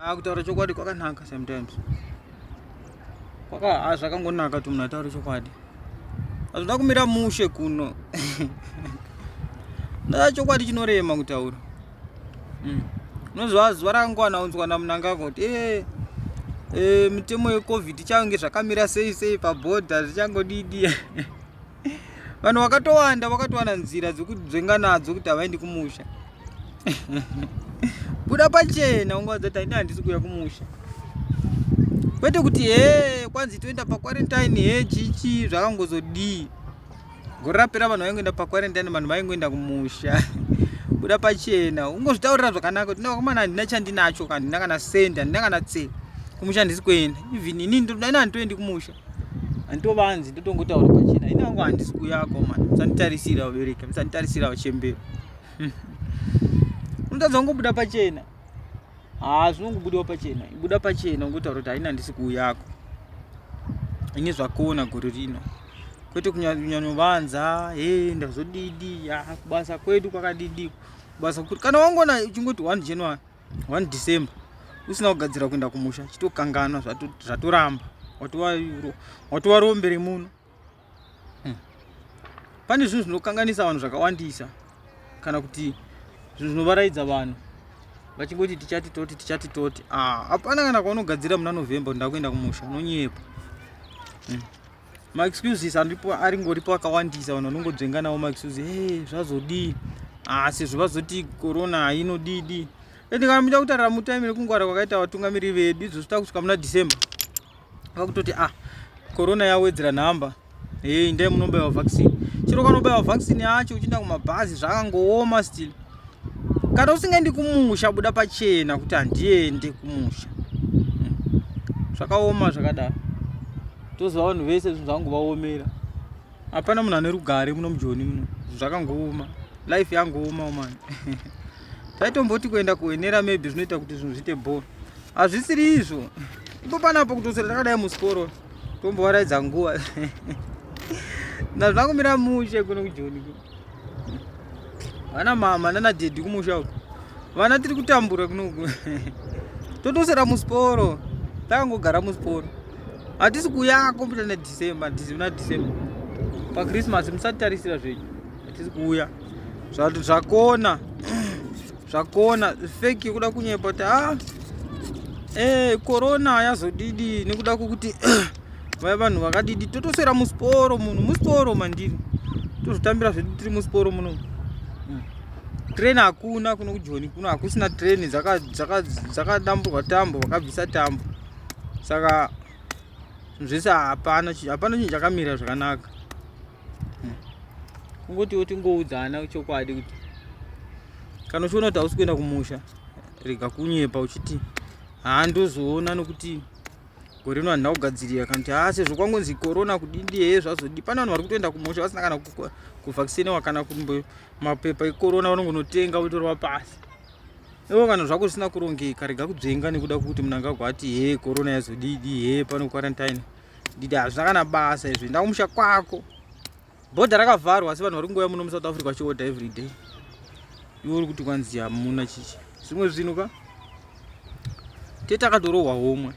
Ah, kutaura chokwadi kwakanaka sometimes. Kwaka ah, zvakangonaka kuti munhu ataure chokwadi. Hazvina kumira mushe kuno. Ndaa chokwadi chinorema kutaura. Unoziva zuva rakangowana unzwa naMnangagwa kuti eh eh mitemo yeCovid ichange zvakamira sei sei pabhodha zvichangodidi. Vanhu vakatowanda vakatowana nzira dzekudzenga nadzo kuti havaendi kumusha. Buda pachena ungaudza kuti ini handisi kuuya kumusha. Kwete kuti hee kwanzi toenda paquarantine hee chichi zvakangozodii. Gore rapera vanhu vaingoenda paquarantine vanhu vaingoenda kumusha. Buda pachena ungozvitaurira zvakanaka kuti vakomana handina chandinacho handina kana sendi handina kana tse kumusha handisi kuenda even ini ini handitoendi kumusha handitovanzi ndotongotaura pachena ini hangu handisi kuyako mani musanditarisira vabereki musanditarisira vachemberi. Unotadza kungobuda pachena. Haa zvinongobudiwa pachena. Buda pachena ungotaura kuti haina handisi kuuyako. Ini zvakona gore rino. Kwete kunyanyovanza, he ndazodidi, ya kubasa kwedu kwakadidi. Kubasa kuri kana wangona uchingoti 1 January, 1 December usina kugadzira kuenda kumusha chitokanganwa zvatoramba. Watova rombe remuno. Pane zvinhu zvinokanganisa vanhu zvakawandisa kana kuti zvinhu zvinovaraidza vanhu vachingoti tichati toti tichati toti. Ah, hapana kana kwaunogadzira muna November ndakuenda kumusha unonyepa. Maexcuses andipo aringoripo akawandisa vanhu vanongodzvenga nawo maexcuses. Hey, zvazodii? Ah, sezvo vazoti corona hainodidi. Ende kana muchida kutarira mutime nekungwara kwakaita vatungamiriri vedu izvo zvita kusvika muna December. Vakutoti ah corona yawedzera nhamba. Hey, ndai munobaiwa vaccine. Chero kanobaiwa vaccine yacho uchienda kumabhazi zvakangooma still. Kana usingaendi kumusha buda pachena kuti handiende kumusha. Zvakaoma zvakadaro. Toziva vanhu vese zvinhu zvangovaomera. Hapana munhu ane rugare muno mujoni muno. Zvakangooma. Life yangooma man. Taitomboti kuenda kuenera maybe zvinoita kuti zvinhu zviite bho. Hazvisiri izvo. Ipo panapo kutoswera takadai musiporo. Tombovaraidza nguva. Nazvina kumira mushe kuno kujoni kuno. Vana mama nana daddy kumusha uko. Vana tiri kutambura kuno uku. Totosera musiporo. Takangogara musiporo. Hatisi kuuya kompita na December, na December. Pa Christmas musatitarisira zvenyu. Hatisi kuuya. Zvakona. Zvakona fake yekuda kunyepa kuti ah eh corona yazodidi nekuda kwekuti vaya vanhu vakadidi totoswera musiporo munhu musiporo mandiri tozvitambira zvedu tiri musiporo muno. Train hakuna kuno kujoni kuno hakusina train dzakadamburwa tambo vakabvisa tambo saka zvese hapana hapana chinhu chakamira zvakanaka. Kungotiwo tingoudzana chokwadi kuti kana uchiona kuti hausi kuenda kumusha rega kunyepa uchiti handozoona nokuti gore rino handina kugadzirira kana kuti haa sezvo kwangonzi corona kudindi hee zvazodii. Pane vanhu vari kutoenda kumusha vasina kana kuvhakisenewa kana mapepa ecorona vanongonotenga votorova pasi. Iwe kana zvako zvisina kurongeka rega kudzvenga nekuda kwekuti Mnangagwa ati hee corona yazodidi hee pano quarantine didi hazvina kana basa izvi enda kumusha kwako. Bhodha rakavharwa asi vanhu vari kungouya muno muSouth Africa vachiorder every day. Iwe uri kuti kwanzi hamuna chichi. Zvimwe zvinhu ka tete akatorohwa homwe.